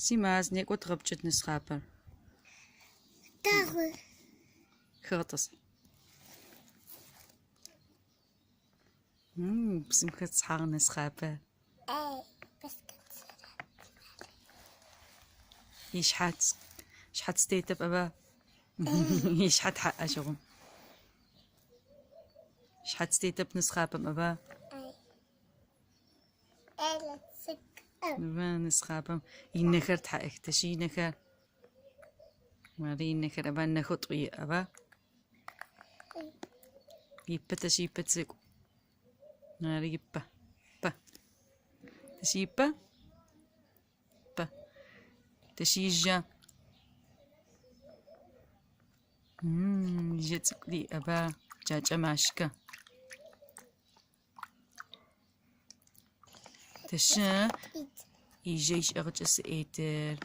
Симаз, некӏо дгъэпкӏыт нысхъапэр. Дэгъу. Хэгъэтӏыс. Псым хэтсхьагъ нысхъапэ. Ишъхьац шъхьац тетэп аба. Ишъхьэ тхьаӏ ащыгъум. Шъхьац тетэп нысхъапэм аба. Нысхъапэм инэхэр тхьаӏых. Тэщи инэхэр. Мары инэхэр аба нэхэу тӏу иӏ аба. Ипэ тэщи ипэ цӏыкӏу. Мары ипэ. Пэ. Тэщи ипэ. Пэ. Тэщи ижэ. Ижэ цӏыкӏу иӏ аба. Кӏакӏэ машкэ. Тэщы ижэ ишӏэгъыкӏэ сыӏетыр.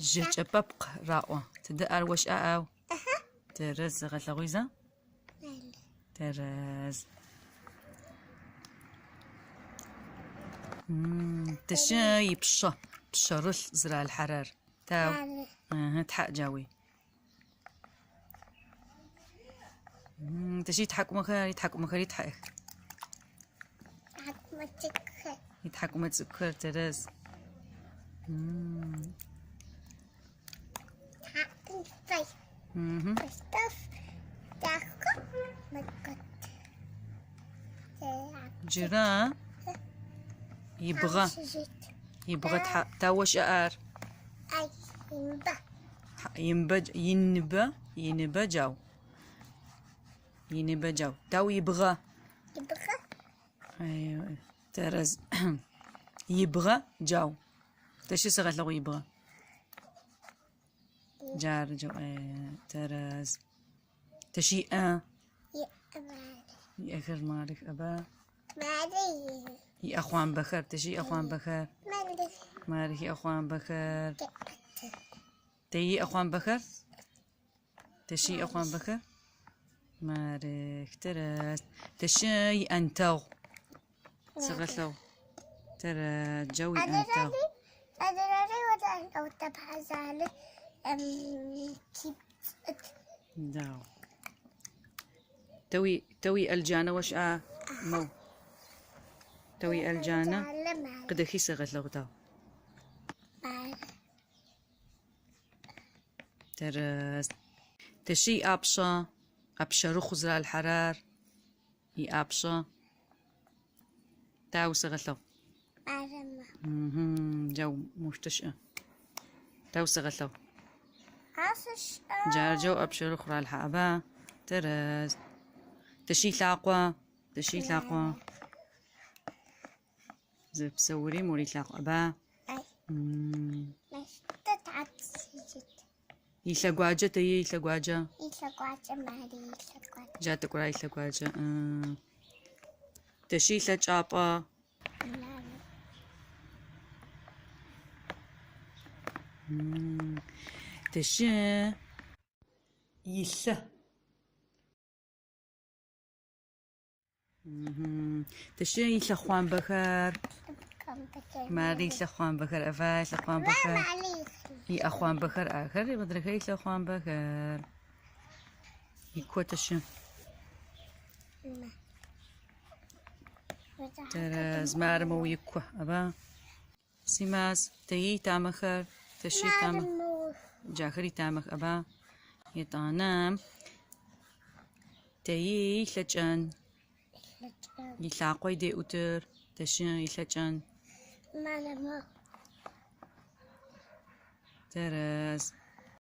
Жэкӏэпэпкъ раӏо. Тыдэ ар ошӏа ау? Тэрэз зэгъэлъэгъуи зэ. Тэрэз. Тэщы ипшъэ, пшъэрылъ зыралъхьэрэр. Тау. Тхьаӏ джауи. Тэщи итхьакӏумэхэр, итхьакӏумэхэри тхьаӏых. Тхьакӏумэ цӏыкӏухэр. Итхьакӏумэ цӏыкӏухэр тэрэз. Тхьакӏумэ дахэ мэкӏот. Джырэ ибгъэ. Ибгъэ тхьаӏ. Тау ошӏа ар? Ай, инба. Инбэ, иныбэ, иныбэ джау. Иныбэ джау. Тау ибгъэ. Ибгъэ? Тэрэз. Ибгъэ джау. Тэщи сэгъэлъэгъу ибгъэ. Джары джау. Тэрэз. Тэщи иӏэ. Иӏэ мары. Иӏэхэр марых аба. Мары Иӏэхъуамбэхэр, тэщи иӏэхъуамбэхэр. Мары. Марых иӏэхъуамбэхэр. Тэ иӏэхъуамбэхэр? Тэщи иӏэхъуамбэхэр? Марых, тэрэз. Тэщи иӏэнтэгъу. Сэгъэлъэгъу. Тэрэз, джау иӏэнтэгъу. Дэгъу. Тэуи, тэуи иӏэлджанэ ошӏа? Моу. Тэуи иӏэлджанэ? Къыдэхи сэгъэлъэгъу дэгъу. Тэрэз. Тэщи иӏапшъэ, ӏэпшъэрыхъу зыралъхьэрэр иӏапшъэ. Тау сэгъэлъэгъу. Джау мощтэ щыӏэ. Тау сэгъэлъэгъу. Джар джау ӏэпшъэрыхъу ралъхьэ аба. Тэрэз. Тэщи илъакъо, тэщи илъакъо. Зэпсэури мор илъакъо аба. Илъэгуаджэ тэи илъэгуаджэ. Джа тӏэкӏура илъэгуаджэ. Тэщи илъэкӏапӏэ. Тэщи илъэ. Тэщи илъэхъуамбэхэр. Мары илъэхъуамбэхэр, ава илъэхъуамбэхэр. Иӏэхъуамбэхэр ахэр, мыдрэхэр илъэхъуамбэхэр. Ико тэщи. Тэрэз, мары моу ико, аба. Симаз, тэи итамэхэр, тэщи итамэ. Джахэр итамэх, аба. Етӏанэ тэи илъэкӏэн. Илъакъо идеӏутыр, тэщи илъэкӏэн. Тэрэз.